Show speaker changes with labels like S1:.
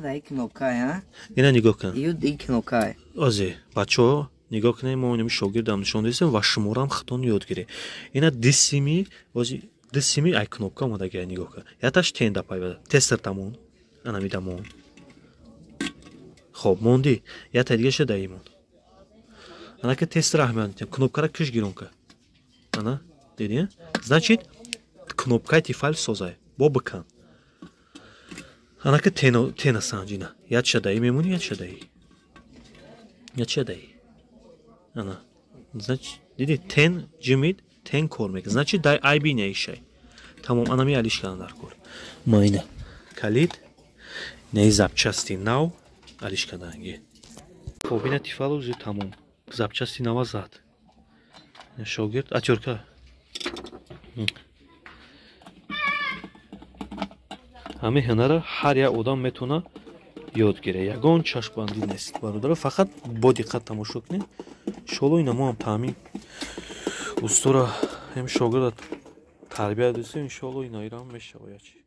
S1: Дай кнопка, а?
S2: Ина нигоҳ кун.
S1: Ю ди кнопка.
S2: Озе, бачаҳо, нигоҳ кунед, мо инами шогирдам нишон додистем ва шуморам хитон ёд гиред. Ина дисими, ози дисими ай кнопка омадагия, нигоҳ кун. Яташ тенда пайвада. Тестер тамон. Ана мидамон. Хоб, монди. Ята дигаша даи монд. Ана ки тестер аҳамият медиҳем. Кнопкара киш гирон ка. Ана, диди? Значит, кнопкаи Тефал созай. Бо бикан. Ана ки тена санҷ ина. Ятша даи мемонӣ, ятша даи. Ятша даи. Ана. Значит, диди, тен ҷимид, тен кор мекунад. Значит, дай айби неишай. Тамом, анами алиш кардан дар кор. Ма ина калид, неи запчасти нав алиш карданги. Хоб, ина Тефал уже тамом. Запчасти нава зад. Шогирд, атёрка. Ҳамин ҳунара ҳар як одам метавона ёд гирад. Ягон чашмбандӣ нест, бародаро, фақат бо диққат тамошо кунед. Иншоалло ина мо ҳам таъмин устора ҳам шогирда тарбия дастем, иншоалло инаирам мешава ячи.